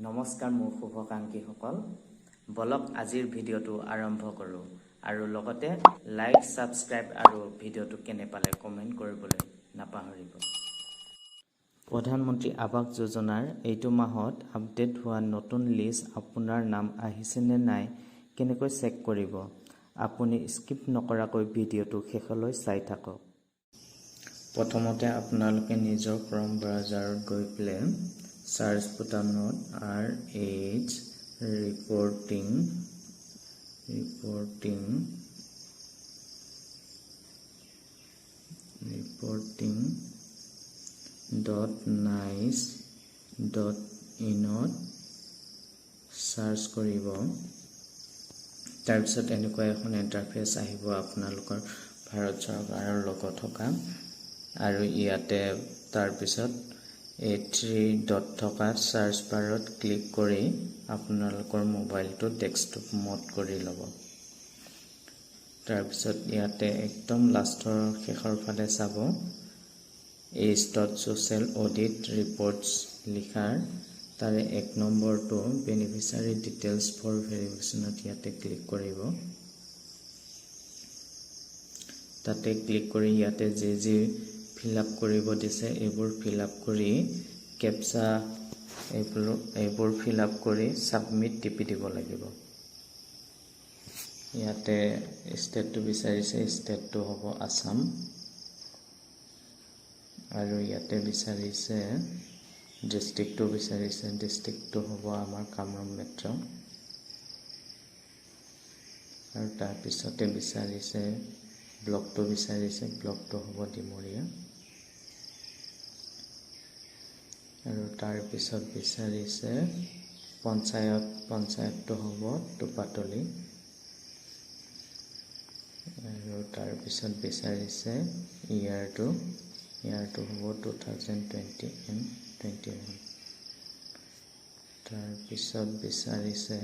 নমস্কাৰ মোৰ শুভাকাংক্ষীসকল, বলক আজিৰ ভিডিঅ'টো আৰম্ভ কৰোঁ আৰু লগতে লাইক, ছাবস্ক্ৰাইব আৰু ভিডিঅ'টো কেনে পালে কমেণ্ট কৰিবলৈ নাপাহৰিব। প্ৰধানমন্ত্ৰী আৱাস যোজনাৰ এইটো মাহত আপডেট হোৱা নতুন লিষ্ট আপোনাৰ নাম আহিছেনে নাই কেনেকৈ চেক কৰিব, আপুনি স্কিপ নকৰাকৈ ভিডিঅ'টো শেষলৈ চাই থাকক। প্ৰথমতে আপোনালোকে নিজৰ ক্ৰম ব্ৰাউজাৰত গৈ পেলাই চাৰ্চ বুটামত RH reporting reporting reporting dot nice dot ইনত search কৰিব। তাৰপিছত এনেকুৱা এখন ইণ্টাৰফেচ আহিব আপোনালোকৰ ভাৰত চৰকাৰৰ লগত থকা, আৰু ইয়াতে তাৰপিছত এই থ্ৰী ডট থকা চাৰ্চ বাৰত ক্লিক কৰি আপোনালোকৰ মোবাইলটো ডেস্কটপ মোড কৰি ল'ব। তাৰপিছত ইয়াতে একদম লাষ্টৰ শেষৰ ফালে চাব H dot social audit reports লিখাৰ তাৰে 1 নম্বৰটো বেনিফিচিয়াৰী ডিটেইলছ ফৰ ভেৰিফিকেশ্যনত ইয়াতে ক্লিক কৰিব। তাতে ক্লিক কৰি ইয়াতে যি যি ফিল আপ কৰিব দিছে এইবোৰ ফিল আপ কৰি কেপচা এইবোৰ ফিল আপ কৰি ছাবমিট টিপি দিব লাগিব। ইয়াতে ষ্টেটটো বিচাৰিছে, ষ্টেটটো হ'ব আছাম, আৰু ইয়াতে বিচাৰিছে ডিষ্ট্ৰিক্টটো বিচাৰিছে, ডিষ্ট্ৰিক্টটো হ'ব আমাৰ কামৰূপ মেট্ৰ', আৰু তাৰপিছতে বিচাৰিছে ব্লকটো বিচাৰিছে, ব্লকটো হ'ব ডিমৰীয়া, আৰু তাৰপিছত বিচাৰিছে পঞ্চায়ত, পঞ্চায়তটো হ'ব টোপাতলি, আৰু তাৰপিছত বিচাৰিছে ইয়াৰটো, ইয়াৰটো হ'ব 2020 and 21। তাৰপিছত বিচাৰিছে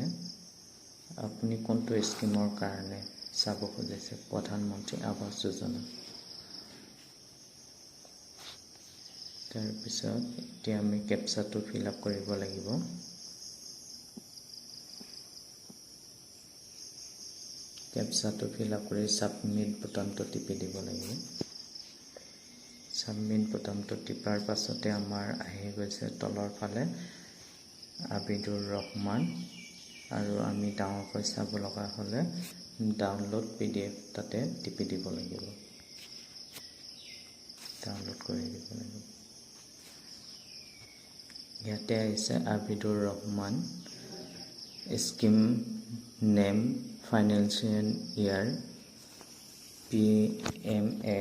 আপুনি কোনটো স্কিমৰ কাৰণে চাব খুজিছে, প্ৰধানমন্ত্ৰী আৱাস যোজনা। তাৰপিছত এতিয়া আমি কেপচাটো ফিল আপ কৰিব লাগিব। কেপচাটো ফিল আপ কৰি ছাবমিট বুটামটো টিপি দিব লাগিব। ছাবমিট বুটামটো টিপাৰ পাছতে আমাৰ আহি গৈছে তলৰ ফালে আবিদুৰ ৰহমান, আৰু আমি ডাঙৰকৈ চাব লগা হ'লে ডাউনলোড PDF তাতে টিপি দিব লাগিব, ডাউনলোড কৰি দিব লাগিব। ইয়াতে আহিছে Abidur Rahman, scheme name financial year PMAYG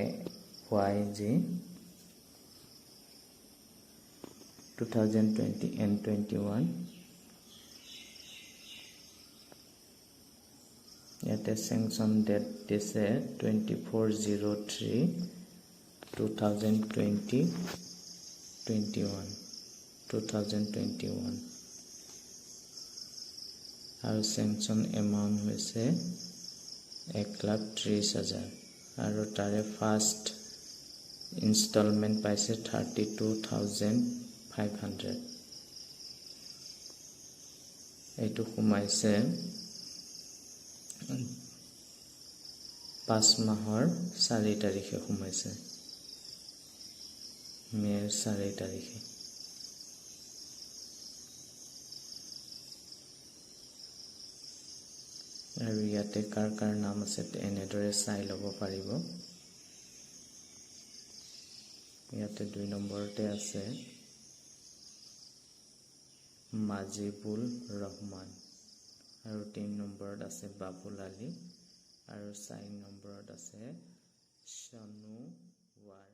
2020 and 21। ইয়াতে চেংচন ডেট দিছে 24/03/2020 21 2021, আৰু চেংচন এমাউণ্ট হৈছে 1,30,000, আৰু তাৰে ফাৰ্ষ্ট ইনষ্টলমেণ্ট পাইছে 32,500। এইটো সোমাইছে 5 মাহৰ 4 তাৰিখে সোমাইছে, মে'ৰ 4 তাৰিখে। আৰু ইয়াতে কাৰ কাৰ নাম আছে এনেদৰে চাই ল'ব পাৰিব। ইয়াতে 2 নম্বৰতে আছে মাজিবুল ৰহমান, আৰু 3 নম্বৰত আছে বাবুল আলী, আৰু 4 নম্বৰত আছে সনুৱাৰ।